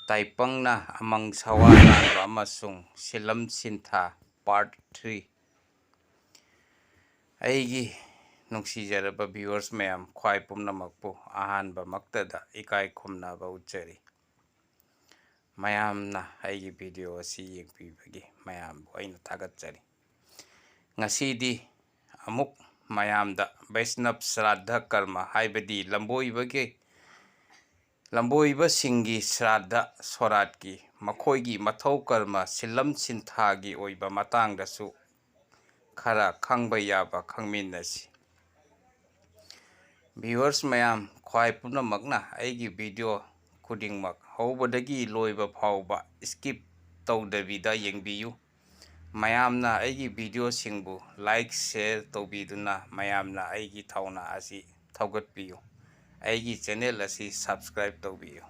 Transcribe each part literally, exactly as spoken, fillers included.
ꯇꯥꯏꯄꯪꯅ Among ꯁꯋꯥ ꯂꯥꯟꯕ ꯑꯃꯁꯨꯡ ꯁꯤꯂꯝ ꯁꯤꯟꯊꯥ part three꯫ ꯑꯩꯒꯤ ꯅꯨꯡꯁꯤꯖꯔꯕ viewers ꯃꯌꯥꯝ, ꯈ꯭ꯋꯥꯏ ꯄꯨꯝꯅꯃꯛꯄꯨ ꯑꯍꯥꯟꯕꯃꯛꯇꯗ ꯏꯀꯥꯏ ꯈꯨꯝꯅꯕ ꯎꯠꯆꯔꯤ꯫ ꯃꯌꯥꯝꯅ ꯑꯩꯒꯤ video ꯑꯁꯤ ꯌꯦꯡꯕꯤꯕꯒꯤ ꯃꯌꯥꯝꯕꯨ ꯑꯩꯅ ꯊꯥꯒꯠꯆꯔꯤ꯫ ꯉꯁꯤꯗꯤ ꯑꯃꯨꯛ ꯃꯌꯥꯝꯗ ꯕꯩꯁꯅꯕ ꯁ꯭ꯔꯥꯗꯙ ꯀꯔꯃ, ꯍꯥꯏꯕꯗꯤ ꯂꯝꯕꯣꯏꯕꯒꯤ, ꯂꯝꯕꯣꯏꯕꯁꯤꯡꯒꯤ ꯁ꯭ꯔꯥꯗꯙ ꯁꯣꯔꯥꯠꯀꯤ, ꯃꯈꯣꯏꯒꯤ ꯃꯊꯧ ꯀꯔꯃ, ꯁꯤꯂꯝ ꯁꯤꯟꯊꯥꯒꯤ ꯑꯣꯏꯕ ꯃꯇꯥꯡꯗꯁꯨ ꯈꯔ ꯈꯪꯕ ꯌꯥꯕ ꯈꯪꯃꯤꯟꯅꯁꯤ꯫ Viewers ꯃꯌꯥꯝ, ꯈ꯭ꯋꯥꯏ ꯄꯨꯝꯅꯃꯛꯅ ꯑꯩꯒꯤ video ꯈꯨꯗꯤꯡꯃꯛ ꯍꯧꯕꯗꯒꯤ ꯂꯣꯏꯕ ꯐꯥꯎꯕ skip ꯇꯧꯗꯕꯤꯗ ꯌꯦꯡꯕꯤꯌꯨ꯫ ꯃꯌꯥꯝꯅ ꯑꯩꯒꯤ videoꯁꯤꯡꯕꯨ like, share ꯇꯧꯕꯤꯗꯨꯅ ꯃꯌꯥꯝꯅ ꯑꯩꯒꯤ ꯊꯧꯅꯥ ꯑꯁꯤ ꯊꯧꯒꯠꯄꯤꯌꯨ꯫ ꯑꯩꯒꯤ channel ꯑꯁꯤ subscribe ꯇꯧꯕꯤꯌꯨ꯫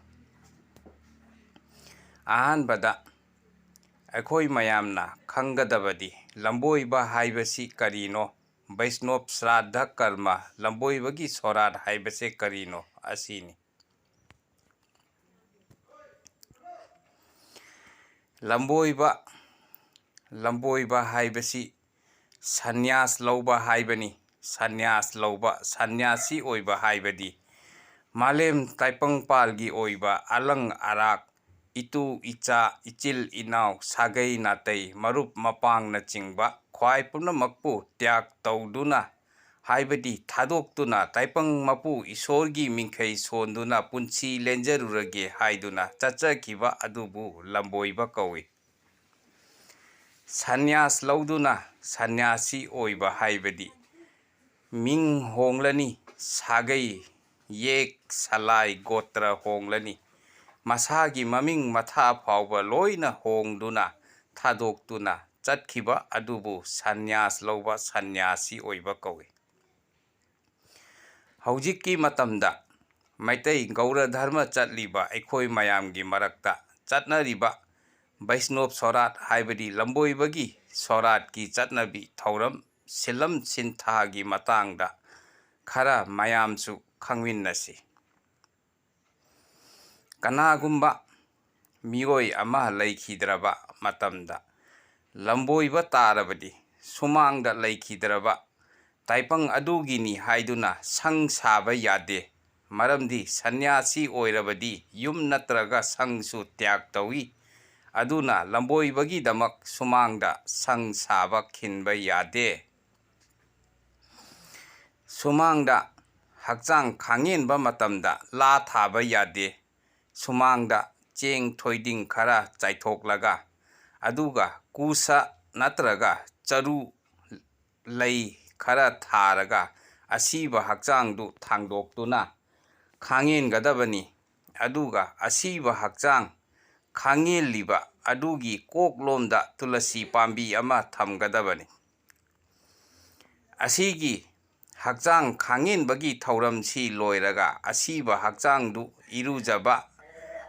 ꯑꯍꯥꯟꯕꯗ ꯑꯩꯈꯣꯏ ꯃꯌꯥꯝꯅ ꯈꯪꯒꯗꯕꯗꯤ ꯂꯝꯕꯣꯏꯕ ꯍꯥꯏꯕꯁꯤ ꯀꯔꯤꯅꯣ, ꯕꯩꯁꯅꯣꯞ ꯁ꯭ꯔꯥꯗꯙ ꯀꯔꯃ, ꯂꯝꯕꯣꯏꯕꯒꯤ ꯁꯣꯔꯥꯠ ꯍꯥꯏꯕꯁꯦ ꯀꯔꯤꯅꯣ ꯑꯁꯤꯅꯤ꯫ ꯂꯝꯕꯣꯏꯕ, ꯂꯝꯕꯣꯏꯕ ꯍꯥꯏꯕꯁꯤ ꯁꯟꯅ꯭ꯌꯥꯁ ꯂꯧꯕ ꯍꯥꯏꯕꯅꯤ꯫ ꯁꯟꯅ꯭ꯌꯥꯁ ꯂꯧꯕ, ꯁꯟꯅ꯭ꯌꯥꯁꯤ ꯑꯣꯏꯕ ꯍꯥꯏꯕꯗꯤ ꯃꯥꯂꯦꯝ ꯇꯥꯏꯄꯪꯄꯥꯜꯒꯤ ꯑꯣꯏꯕ ꯑꯂꯪ ꯑꯔꯥꯛ, ꯏꯇꯨ ꯏꯆꯥ, ꯏꯆꯤꯜ ꯏꯅꯥꯎ, ꯁꯥꯒꯩ ꯅꯥꯇꯩ, ꯃꯔꯨꯞ ꯃꯄꯥꯡꯅꯆꯤꯡꯕ ꯈ꯭ꯋꯥꯏ ꯄꯨꯝꯅꯃꯛꯄꯨ ꯇ꯭ꯌꯥꯒ ꯇꯧꯗꯨꯅ, ꯍꯥꯏꯕꯗꯤ ꯊꯥꯗꯣꯛꯇꯨꯅ, ꯇꯥꯏꯄꯪ ꯃꯄꯨ ꯏꯁꯣꯔꯒꯤ ꯃꯤꯡꯈꯩ ꯁꯣꯟꯗꯨꯅ ꯄꯨꯟꯁꯤ ꯂꯦꯟꯖꯔꯨꯔꯒꯦ ꯍꯥꯏꯗꯨꯅ ꯆꯠꯆꯈꯤꯕ ꯑꯗꯨꯕꯨ ꯂꯝꯕꯣꯏꯕ ꯀꯧꯏ꯫ ꯁꯟꯅ꯭ꯌꯥꯁ ꯂꯧꯗꯨꯅ ꯁꯟꯅ꯭ꯌꯥꯁꯤ ꯑꯣꯏꯕ ꯍꯥꯏꯕꯗꯤ ꯃꯤꯡ ꯍꯣꯡꯂꯅꯤ, ꯁꯥꯒꯩ, ꯌꯦꯛ, ꯁꯂꯥꯏ, ꯒꯣꯇ꯭ꯔ ꯍꯣꯡꯂꯅꯤ, ꯃꯁꯥꯒꯤ ꯃꯃꯤꯡ ꯃꯊꯥ ꯐꯥꯎꯕ ꯂꯣꯏꯅ ꯍꯣꯡꯗꯨꯅ ꯊꯥꯗꯣꯛꯇꯨꯅ ꯆꯠꯈꯤꯕ ꯑꯗꯨꯕꯨ ꯁꯟꯅ꯭ꯌꯥꯁ ꯂꯧꯕ, ꯁꯟꯅ꯭ꯌꯥꯁꯤ ꯑꯣꯏꯕ ꯀꯧꯏ꯫ ꯍꯧꯖꯤꯛꯀꯤ ꯃꯇꯝꯗ ꯃꯩꯇꯩ ꯒꯧꯔ ꯙꯔꯃ ꯆꯠꯂꯤꯕ ꯑꯩꯈꯣꯏ ꯃꯌꯥꯝꯒꯤ ꯃꯔꯛꯇ ꯆꯠꯅꯔꯤꯕ ꯕꯩꯁꯅꯣꯞ ꯁꯣꯔꯥꯠ, ꯍꯥꯏꯕꯗꯤ ꯂꯝꯕꯣꯏꯕꯒꯤ ꯁꯣꯔꯥꯠꯀꯤ ꯆꯠꯅꯕꯤ ꯊꯧꯔꯝ, ꯁꯤꯂꯝ ꯁꯤꯟꯊꯥꯒꯤ ꯃꯇꯥꯡꯗ ꯈꯔ ꯃꯌꯥꯝꯁꯨ ꯈꯪꯃꯤꯟꯅꯁꯤ꯫ ꯀꯅꯥꯒꯨꯝꯕ ꯃꯤꯑꯣꯏ ꯑꯃ ꯂꯩꯈꯤꯗ꯭ꯔꯕ ꯃꯇꯝꯗ ꯂꯝꯕꯣꯏꯕ ꯇꯥꯔꯕꯗꯤ ꯁꯨꯃꯥꯡꯗ ꯂꯩꯈꯤꯗ꯭ꯔꯕ ꯇꯥꯏꯄꯪ ꯑꯗꯨꯒꯤꯅꯤ ꯍꯥꯏꯗꯨꯅ ꯁꯪ ꯁꯥꯕ ꯌꯥꯗꯦ꯫ ꯃꯔꯝꯗꯤ ꯁꯟꯅ꯭ꯌꯥꯁꯤ ꯑꯣꯏꯔꯕꯗꯤ ꯌꯨꯝ ꯅꯠꯇ꯭ꯔꯒ ꯁꯪꯁꯨ ꯇ꯭ꯌꯥꯒ ꯇꯧꯏ꯫ ꯑꯗꯨꯅ ꯂꯝꯕꯣꯏꯕꯒꯤꯗꯃꯛ ꯁꯨꯃꯥꯡꯗ ꯁꯪ ꯁꯥꯕ ꯈꯤꯟꯕ ꯌꯥꯗꯦ꯫ ꯁꯨꯃꯥꯡꯗ ꯍꯛꯆꯥꯡ ꯈꯥꯡꯉꯦꯟꯕ ꯃꯇꯝꯗ ꯂꯥ ꯊꯥꯕ ꯌꯥꯗꯦ꯫ ꯁꯨꯃꯥꯡꯗ ꯆꯦꯡ ꯊꯣꯏꯗꯤꯡ ꯈꯔ ꯆꯥꯏꯊꯣꯛꯂꯒ, ꯑꯗꯨꯒ ꯀꯨꯁ ꯅꯠꯇ꯭ꯔꯒ ꯆꯔꯨ ꯂꯩ ꯈꯔ ꯊꯥꯔꯒ ꯑꯁꯤꯕ ꯍꯛꯆꯥꯡꯗꯨ ꯊꯥꯡꯗꯣꯛꯇꯨꯅ ꯈꯥꯡꯉꯦꯟꯒꯗꯕꯅꯤ꯫ ꯑꯗꯨꯒ ꯑꯁꯤꯕ ꯍꯛꯆꯥꯡ ꯈꯥꯡꯉꯦꯜꯂꯤꯕ ꯑꯗꯨꯒꯤ ꯀꯣꯛꯂꯣꯝꯗ ꯇꯨꯂꯁꯤ ꯄꯥꯝꯕꯤ ꯑꯃ ꯊꯝꯒꯗꯕꯅꯤ꯫ ꯑꯁꯤꯒꯤ ꯍꯛꯆꯥꯡ ꯈꯥꯡꯉꯦꯟꯕꯒꯤ ꯊꯧꯔꯝꯁꯤ ꯂꯣꯏꯔꯒ ꯑꯁꯤꯕ ꯍꯛꯆꯥꯡꯗꯨ ꯏꯔꯨꯖꯕ,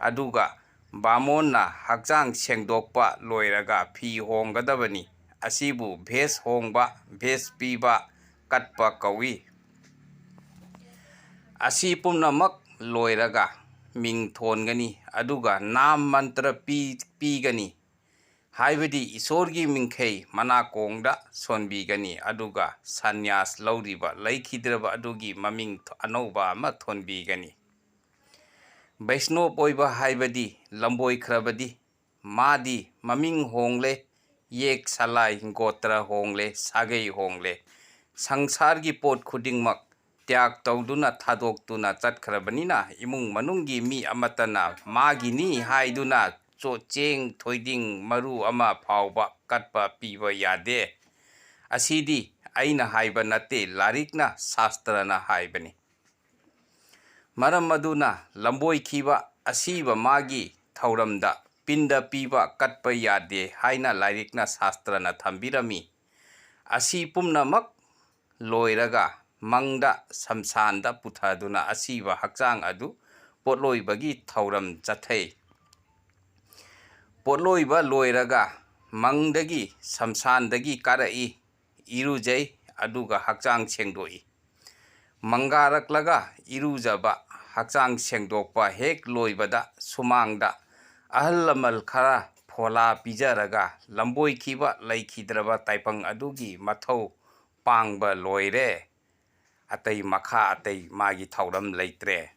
ꯑꯗꯨꯒ ꯕꯥꯃꯣꯟꯅ ꯍꯛꯆꯥꯡ ꯁꯦꯡꯗꯣꯛꯄ ꯂꯣꯏꯔꯒ ꯐꯤ ꯍꯣꯡꯒꯗꯕꯅꯤ꯫ ꯑꯁꯤꯕꯨ ꯚꯦꯁ ꯍꯣꯡꯕ, ꯚꯦꯁ ꯄꯤꯕ, ꯀꯠꯄ ꯀꯧꯏ꯫ ꯑꯁꯤ ꯄꯨꯝꯅꯃꯛ ꯂꯣꯏꯔꯒ ꯃꯤꯡ ꯊꯣꯟꯒꯅꯤ, ꯑꯗꯨꯒ ꯅꯥꯝ ꯃꯟꯇ꯭ꯔ ꯄꯤ-, ꯄꯤꯒꯅꯤ꯫ ꯍꯥꯏꯕꯗꯤ ꯏꯁꯣꯔꯒꯤ ꯃꯤꯡꯈꯩ ꯃꯅꯥꯀꯣꯡꯗ ꯁꯣꯟꯕꯤꯒꯅꯤ, ꯑꯗꯨꯒ ꯁꯟꯅ꯭ꯌꯥꯁ ꯂꯧꯔꯤꯕ ꯂꯩꯈꯤꯗ꯭ꯔꯕ ꯑꯗꯨꯒꯤ ꯃꯃꯤꯡ ꯑꯅꯧꯕ ꯑꯃ ꯊꯣꯟꯕꯤꯒꯅꯤ꯫ ꯕꯩꯁꯅꯣꯞ ꯑꯣꯏꯕ ꯍꯥꯏꯕꯗꯤ ꯂꯝꯕꯣꯏꯈ꯭ꯔꯕꯗꯤ, ꯃꯥꯗꯤ ꯃꯃꯤꯡ ꯍꯣꯡꯂꯦ, ꯌꯦꯛ ꯁꯂꯥꯏ ꯒꯣꯇ꯭ꯔ ꯍꯣꯡꯂꯦ, ꯁꯥꯒꯩ ꯍꯣꯡꯂꯦ, ꯁꯪꯁꯥꯔꯒꯤ ꯄꯣꯠ ꯈꯨꯗꯤꯡꯃꯛ ꯇ꯭ꯌꯥꯒ ꯇꯧꯗꯨꯅ ꯊꯥꯗꯣꯛꯇꯨꯅ ꯆꯠꯈ꯭ꯔꯕꯅꯤꯅ, ꯏꯃꯨꯡ ꯃꯅꯨꯡꯒꯤ ꯃꯤ ꯑꯃꯠꯇꯅ ꯃꯥꯒꯤꯅꯤ ꯍꯥꯏꯗꯨꯅ ꯆꯣ-, ꯆꯦꯡ, ꯊꯣꯏꯗꯤꯡ, ꯃꯔꯨ ꯑꯃ ꯐꯥꯎꯕ ꯀꯠꯄ ꯄꯤꯕ ꯌꯥꯗꯦ꯫ ꯑꯁꯤꯗꯤ ꯑꯩꯅ ꯍꯥꯏꯕ ꯅꯠꯇꯦ, ꯂꯥꯏꯔꯤꯛꯅ, ꯁꯥꯁꯇ꯭ꯔꯅ ꯍꯥꯏꯕꯅꯤ꯫ ꯃꯔꯝ ꯑꯗꯨꯅ ꯂꯝꯕꯣꯏꯈꯤꯕ ꯑꯁꯤꯕ ꯃꯥꯒꯤ ꯊꯧꯔꯝꯗ ꯄꯤꯟꯗ ꯄꯤꯕ ꯀꯠꯄ ꯌꯥꯗꯦ ꯍꯥꯏꯅ ꯂꯥꯏꯔꯤꯛꯅ, ꯁꯥꯁꯇ꯭ꯔꯅ ꯊꯝꯕꯤꯔꯝꯃꯤ꯫ ꯑꯁꯤ ꯄꯨꯝꯅꯃꯛ ꯂꯣꯏꯔꯒ ꯃꯪꯗ, ꯁꯝꯁꯥꯟꯗ ꯄꯨꯊꯗꯨꯅ ꯑꯁꯤꯕ ꯍꯛꯆꯥꯡ ꯑꯗꯨ ꯄꯣꯠꯂꯣꯏꯕꯒꯤ ꯊꯧꯔꯝ ꯆꯠꯊꯩ꯫ ꯄꯣꯠꯂꯣꯏꯕ ꯂꯣꯏꯔꯒ ꯃꯪꯗꯒꯤ, ꯁꯝꯁꯥꯟꯗꯒꯤ ꯀꯥꯔꯛꯏ, ꯏꯔꯨꯖꯩ, ꯑꯗꯨꯒ ꯍꯛꯆꯥꯡ ꯁꯦꯡꯗꯣꯛꯏ꯫ ꯃꯪꯒꯥꯔꯛꯂꯒ ꯏꯔꯨꯖꯕ, ꯍꯛꯆꯥꯡ ꯁꯦꯡꯗꯣꯛꯄ ꯍꯦꯛ ꯂꯣꯏꯕꯗ ꯁꯨꯃꯥꯡꯗ ꯑꯍꯜ ꯂꯃꯟ ꯈꯔ ꯐꯣꯂꯥ ꯄꯤꯖꯔꯒ ꯂꯝꯕꯣꯏꯈꯤꯕ ꯂꯩꯈꯤꯗ꯭ꯔꯕ ꯇꯥꯏꯄꯪ ꯑꯗꯨꯒꯤ ꯃꯊꯧ ꯄꯥꯡꯕ ꯂꯣꯏꯔꯦ꯫ ꯑꯇꯩ ꯃꯈꯥ ꯑꯇꯩ ꯃꯥꯒꯤ ꯊꯧꯔꯝ ꯂꯩꯇ꯭ꯔꯦ꯫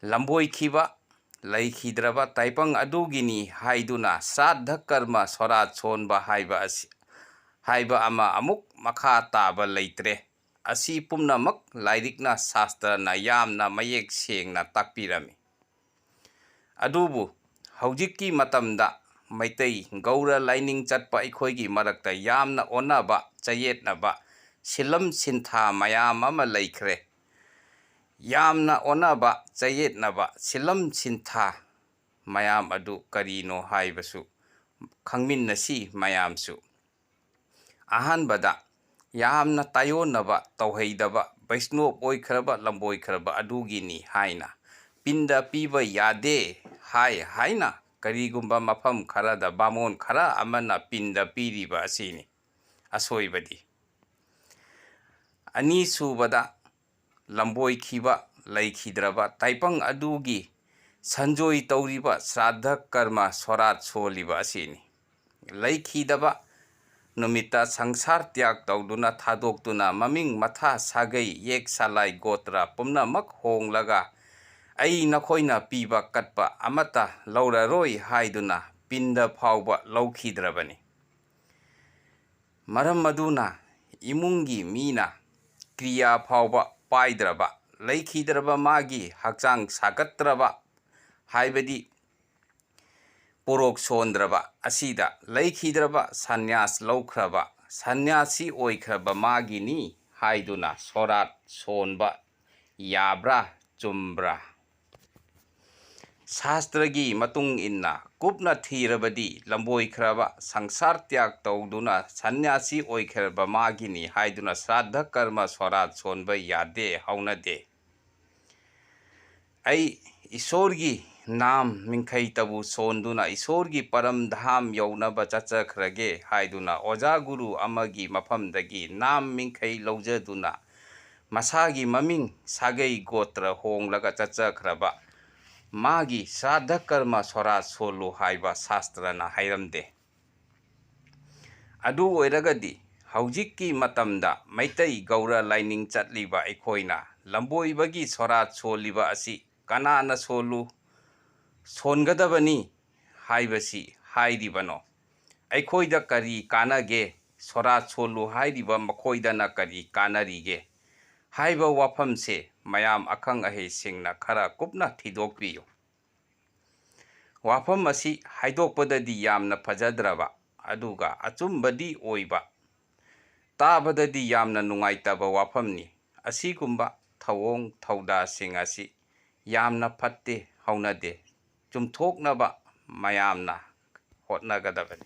ꯂꯝꯕꯣꯏꯈꯤꯕ ꯂꯩꯈꯤꯗ꯭ꯔꯕ ꯇꯥꯏꯄꯪ ꯑꯗꯨꯒꯤꯅꯤ ꯍꯥꯏꯗꯨꯅ ꯁ꯭ꯔꯥꯗꯙ ꯀꯔꯃ ꯁꯣꯔꯥꯠ ꯁꯣꯟꯕ ꯍꯥꯏꯕ ꯑꯁꯤ, ꯍꯥꯏꯕ ꯑꯃ ꯑꯃꯨꯛ ꯃꯈꯥ ꯇꯥꯕ ꯂꯩꯇ꯭ꯔꯦ꯫ ꯑꯁꯤ ꯄꯨꯝꯅꯃꯛ ꯂꯥꯏꯔꯤꯛꯅ, ꯁꯥꯁꯇ꯭ꯔꯅ ꯌꯥꯝꯅ ꯃꯌꯦꯛ ꯁꯦꯡꯅ ꯇꯥꯛꯄꯤꯔꯝꯃꯤ꯫ ꯑꯗꯨꯕꯨ ꯍꯧꯖꯤꯛꯀꯤ ꯃꯇꯝꯗ ꯃꯩꯇꯩ ꯒꯧꯔ ꯂꯥꯏꯅꯤꯡ ꯆꯠꯄ ꯑꯩꯈꯣꯏꯒꯤ ꯃꯔꯛꯇ ꯌꯥꯝꯅ ꯑꯣꯟꯅꯕ, ꯆꯌꯦꯠꯅꯕ, ꯁꯤꯂꯝ ꯁꯤꯟꯊꯥ ꯃꯌꯥꯝ ꯑꯃ ꯂꯩꯈ꯭ꯔꯦ꯫ ꯌꯥꯝꯅ ꯑꯣꯟꯅꯕ, ꯆꯌꯦꯠꯅꯕ, ꯁꯤꯂꯝ ꯁꯤꯟꯊꯥ ꯃꯌꯥꯝ ꯑꯗꯨ ꯀꯔꯤꯅꯣ ꯍꯥꯏꯕꯁꯨ ꯈꯪꯃꯤꯟꯅꯁꯤ ꯃꯌꯥꯝꯁꯨ꯫ ꯑꯍꯥꯟꯕꯗ, ꯌꯥꯝꯅ ꯇꯥꯏꯑꯣꯟꯅꯕ, ꯇꯧꯍꯩꯗꯕ, ꯕꯩꯁꯅꯣꯞ ꯑꯣꯏꯈ꯭ꯔꯕ, ꯂꯝꯕꯣꯏꯈ꯭ꯔꯕ ꯑꯗꯨꯒꯤꯅꯤ ꯍꯥꯏꯅ, ꯄꯤꯟꯗ ꯄꯤꯕ ꯌꯥꯗꯦ ꯍꯥꯏ ꯍꯥꯏꯅ ꯀꯔꯤꯒꯨꯝꯕ ꯃꯐꯝ ꯈꯔꯗ ꯕꯥꯃꯣꯟ ꯈꯔ ꯑꯃꯅ ꯄꯤꯟꯗ ꯄꯤꯔꯤꯕ ꯑꯁꯤꯅꯤ ꯑꯁꯣꯏꯕꯗꯤ꯫ ꯑꯅꯤꯁꯨꯕꯗ, ꯂꯝꯕꯣꯏꯈꯤꯕ ꯂꯩꯈꯤꯗ꯭ꯔꯕ ꯇꯥꯏꯄꯪ ꯑꯗꯨꯒꯤ ꯁꯟꯖꯣꯏ ꯇꯧꯔꯤꯕ ꯁ꯭ꯔꯥꯗꯙ ꯀꯔꯃ ꯁꯣꯔꯥꯠ ꯁꯣꯜꯂꯤꯕ ꯑꯁꯤꯅꯤ꯫ ꯂꯩꯈꯤꯗꯕ ꯅꯨꯃꯤꯠꯇ ꯁꯪꯁꯥꯔ ꯇ꯭ꯌꯥꯒ ꯇꯧꯗꯨꯅ, ꯊꯥꯗꯣꯛꯇꯨꯅ, ꯃꯃꯤꯡ, ꯃꯊꯥ, ꯁꯥꯒꯩ, ꯌꯦꯛ, ꯁꯂꯥꯏ, ꯒꯣꯇ꯭ꯔ ꯄꯨꯝꯅꯃꯛ ꯍꯣꯡꯂꯒ, ꯑꯩ ꯅꯈꯣꯏꯅ ꯄꯤꯕ ꯀꯠꯄ ꯑꯃꯠꯇ ꯂꯧꯔꯔꯣꯏ ꯍꯥꯏꯗꯨꯅ ꯄꯤꯟꯗ ꯐꯥꯎꯕ ꯂꯧꯈꯤꯗ꯭ꯔꯕꯅꯤ꯫ ꯃꯔꯝ ꯑꯗꯨꯅ ꯏꯃꯨꯡꯒꯤ ꯃꯤꯅ ꯀ꯭ꯔꯤꯌꯥ ꯐꯥꯎꯕ ꯄꯥꯏꯗ꯭ꯔꯕ, ꯂꯩꯈꯤꯗ꯭ꯔꯕ ꯃꯥꯒꯤ ꯍꯛꯆꯥꯡ ꯁꯥꯒꯠꯇ꯭ꯔꯕ, ꯍꯥꯏꯕꯗꯤ ꯄꯣꯔꯣꯛ ꯁꯣꯟꯗ꯭ꯔꯕ ꯑꯁꯤꯗ ꯂꯩꯈꯤꯗ꯭ꯔꯕ ꯁꯟꯅ꯭ꯌꯥꯁ ꯂꯧꯈ꯭ꯔꯕ, ꯁꯟꯅ꯭ꯌꯥꯁꯤ ꯑꯣꯏꯈ꯭ꯔꯕ ꯃꯥꯒꯤꯅꯤ ꯍꯥꯏꯗꯨꯅ ꯁꯣꯔꯥꯠ ꯁꯣꯟꯕ ꯌꯥꯕ꯭ꯔꯥ, ꯆꯨꯝꯕ꯭ꯔꯥ? ꯁꯥꯁꯇ꯭ꯔꯒꯤ ꯃꯇꯨꯡ ꯏꯟꯅ ꯀꯨꯞꯅ ꯊꯤꯔꯕꯗꯤ ꯂꯝꯕꯣꯏꯈ꯭ꯔꯕ, ꯁꯪꯁꯥꯔ ꯇ꯭ꯌꯥꯒ ꯇꯧꯗꯨꯅ ꯁꯟꯅ꯭ꯌꯥꯁꯤ ꯑꯣꯏꯈ꯭ꯔꯕ ꯃꯥꯒꯤꯅꯤ ꯍꯥꯏꯗꯨꯅ ꯁ꯭ꯔꯥꯗꯙ ꯀꯔꯃ ꯁꯣꯔꯥꯠ ꯁꯣꯟꯕ ꯌꯥꯗꯦ, ꯍꯧꯅꯗꯦ꯫ ꯑꯩ ꯏꯁꯣꯔꯒꯤ ꯅꯥꯝ ꯃꯤꯡꯈꯩꯇꯕꯨ ꯁꯣꯟꯗꯨꯅ ꯏꯁꯣꯔꯒꯤ ꯄꯔꯝ ꯙꯥꯝ ꯌꯧꯅꯕ ꯆꯠꯆꯈ꯭ꯔꯒꯦ ꯍꯥꯏꯗꯨꯅ ꯑꯣꯖꯥ ꯒꯨꯔꯨ ꯑꯃꯒꯤ ꯃꯐꯝꯗꯒꯤ ꯅꯥꯝ ꯃꯤꯡꯈꯩ ꯂꯧꯖꯗꯨꯅ ꯃꯁꯥꯒꯤ ꯃꯃꯤꯡ ꯁꯥꯒꯩ ꯒꯣꯇ꯭ꯔ ꯍꯣꯡꯂꯒ ꯆꯠꯆꯈ꯭ꯔꯕ ꯃꯥꯒꯤ ꯁ꯭ꯔꯥꯗꯙ ꯀꯔꯃ ꯁꯣꯔꯥꯠ ꯁꯣꯜꯂꯨ ꯍꯥꯏꯕ ꯁꯥꯁꯇ꯭ꯔꯅ ꯍꯥꯏꯔꯝꯗꯦ꯫ ꯑꯗꯨ ꯑꯣꯏꯔꯒꯗꯤ ꯍꯧꯖꯤꯛꯀꯤ ꯃꯇꯝꯗ ꯃꯩꯇꯩ ꯒꯧꯔ ꯂꯥꯏꯅꯤꯡ ꯆꯠꯂꯤꯕ ꯑꯩꯈꯣꯏꯅ ꯂꯝꯕꯣꯏꯕꯒꯤ ꯁꯣꯔꯥꯠ ꯁꯣꯜꯂꯤꯕ ꯑꯁꯤ ꯀꯅꯥꯅ ꯁꯣꯜꯂꯨ, ꯁꯣꯟꯒꯗꯕꯅꯤ ꯍꯥꯏꯕꯁꯤ ꯍꯥꯏꯔꯤꯕꯅꯣ? ꯑꯩꯈꯣꯏꯗ ꯀꯔꯤ ꯀꯥꯟꯅꯒꯦ? ꯁꯣꯔꯥꯠ ꯁꯣꯜꯂꯨ ꯍꯥꯏꯔꯤꯕ ꯃꯈꯣꯏꯗꯅ ꯀꯔꯤ ꯀꯥꯟꯅꯔꯤꯒꯦ? ꯍꯥꯏꯕ ꯋꯥꯐꯝꯁꯦ ꯃꯌꯥꯝ ꯑꯈꯪ ꯑꯍꯩꯁꯤꯡꯅ ꯈꯔ ꯀꯨꯞꯅ ꯊꯤꯗꯣꯛꯄꯤꯌꯨ꯫ ꯋꯥꯐꯝ ꯑꯁꯤ ꯍꯥꯏꯗꯣꯛꯄꯗꯗꯤ ꯌꯥꯝꯅ ꯐꯖꯗ꯭ꯔꯕ, ꯑꯗꯨꯒ ꯑꯆꯨꯝꯕꯗꯤ ꯑꯣꯏꯕ, ꯇꯥꯕꯗꯗꯤ ꯌꯥꯝꯅ ꯅꯨꯡꯉꯥꯏꯇꯕ ꯋꯥꯐꯝꯅꯤ꯫ ꯑꯁꯤꯒꯨꯝꯕ ꯊꯧꯑꯣꯡ ꯊꯧꯗꯥꯁꯤꯡ ꯑꯁꯤ ꯌꯥꯝꯅ ꯐꯠꯇꯦ, ꯍꯧꯅꯗꯦ꯫ ꯆꯨꯝꯊꯣꯛꯅꯕ ꯃꯌꯥꯝꯅ ꯍꯣꯠꯅꯒꯗꯕꯅꯤ꯫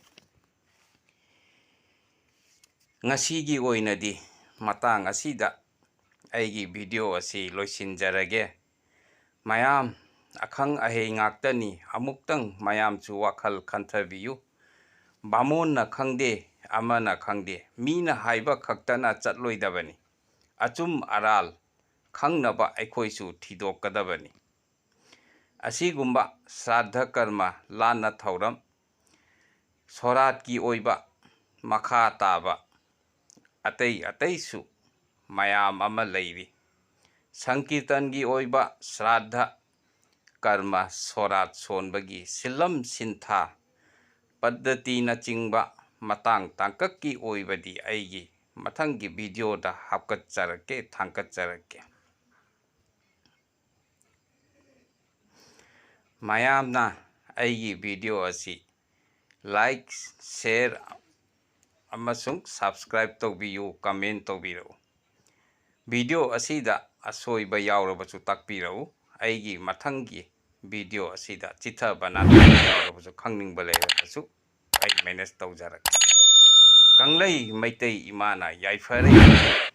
ꯉꯁꯤꯒꯤ ꯑꯣꯏꯅꯗꯤ ꯃꯇꯥꯡ ꯑꯁꯤꯗ ꯑꯩꯒꯤ video ꯑꯁꯤ ꯂꯣꯏꯁꯤꯟꯖꯔꯒꯦ꯫ ꯃꯌꯥꯝ ꯑꯈꯪ ꯑꯍꯩ ꯉꯥꯛꯇꯅꯤ, ꯑꯃꯨꯛꯇꯪ ꯃꯌꯥꯝꯁꯨ ꯋꯥꯈꯜ ꯈꯟꯊꯕꯤꯌꯨ꯫ ꯕꯥꯃꯣꯟꯅ ꯈꯪꯗꯦ, ꯑꯃꯅ ꯈꯪꯗꯦ, ꯃꯤꯅ ꯍꯥꯏꯕ ꯈꯛꯇꯅ ꯆꯠꯂꯣꯏꯗꯕꯅꯤ꯫ ꯑꯆꯨꯝ ꯑꯔꯥꯜ ꯈꯪꯅꯕ ꯑꯩꯈꯣꯏꯁꯨ ꯊꯤꯗꯣꯛꯀꯗꯕꯅꯤ꯫ ꯑꯁꯤꯒꯨꯝꯕ ꯁ꯭ꯔꯥꯗꯙ ꯀꯔꯃ, ꯂꯥꯟꯅ ꯊꯧꯔꯝ, ꯁꯣꯔꯥꯠꯀꯤ ꯑꯣꯏꯕ ꯃꯈꯥ ꯇꯥꯕ ꯑꯇꯩ ꯑꯇꯩꯁꯨ ꯃꯌꯥꯝ ꯑꯃ ꯂꯩꯔꯤ꯫ ꯁꯪꯀꯤꯔꯇꯟꯒꯤ ꯑꯣꯏꯕ ꯁ꯭ꯔꯥꯗꯙ ꯀꯔꯃ, ꯁꯣꯔꯥꯠ ꯁꯣꯟꯕꯒꯤ ꯁꯤꯜꯂꯝ ꯁꯤꯟꯊꯥ ꯄꯗ꯭ꯙꯇꯤꯅꯆꯤꯡꯕ ꯃꯇꯥꯡ ꯇꯥꯡꯀꯛꯀꯤ ꯑꯣꯏꯕꯗꯤ ꯑꯩꯒꯤ ꯃꯊꯪꯒꯤ videoꯗ ꯍꯥꯞꯀꯠꯆꯔꯛꯀꯦ, ꯊꯥꯡꯒꯠꯆꯔꯛꯀꯦ꯫ ꯃꯌꯥꯝꯅ ꯑꯩꯒꯤ video ꯑꯁꯤ like, share ꯑꯃꯁꯨꯡ subscribe ꯇꯧꯕꯤꯌꯨ, comment ꯇꯧꯕꯤꯔꯛꯎ꯫ Video ꯑꯁꯤꯗ ꯑꯁꯣꯏꯕ ꯌꯥꯎꯔꯕꯁꯨ ꯇꯥꯛꯄꯤꯔꯛꯎ꯫ ꯑꯩꯒꯤ ꯃꯊꯪꯒꯤ video ꯑꯁꯤꯗ ꯆꯤꯊꯕ ꯅꯥꯊꯩꯕ ꯌꯥꯎꯔꯕꯁꯨ, ꯈꯪꯅꯤꯡꯕ ꯂꯩꯔꯕꯁꯨ ꯑꯩ manage ꯇꯧꯖꯔꯛꯀꯦ꯫ ꯀꯪꯂꯩ ꯃꯩꯇꯩ ꯏꯃꯥꯅ ꯌꯥꯏꯐꯔꯦ꯫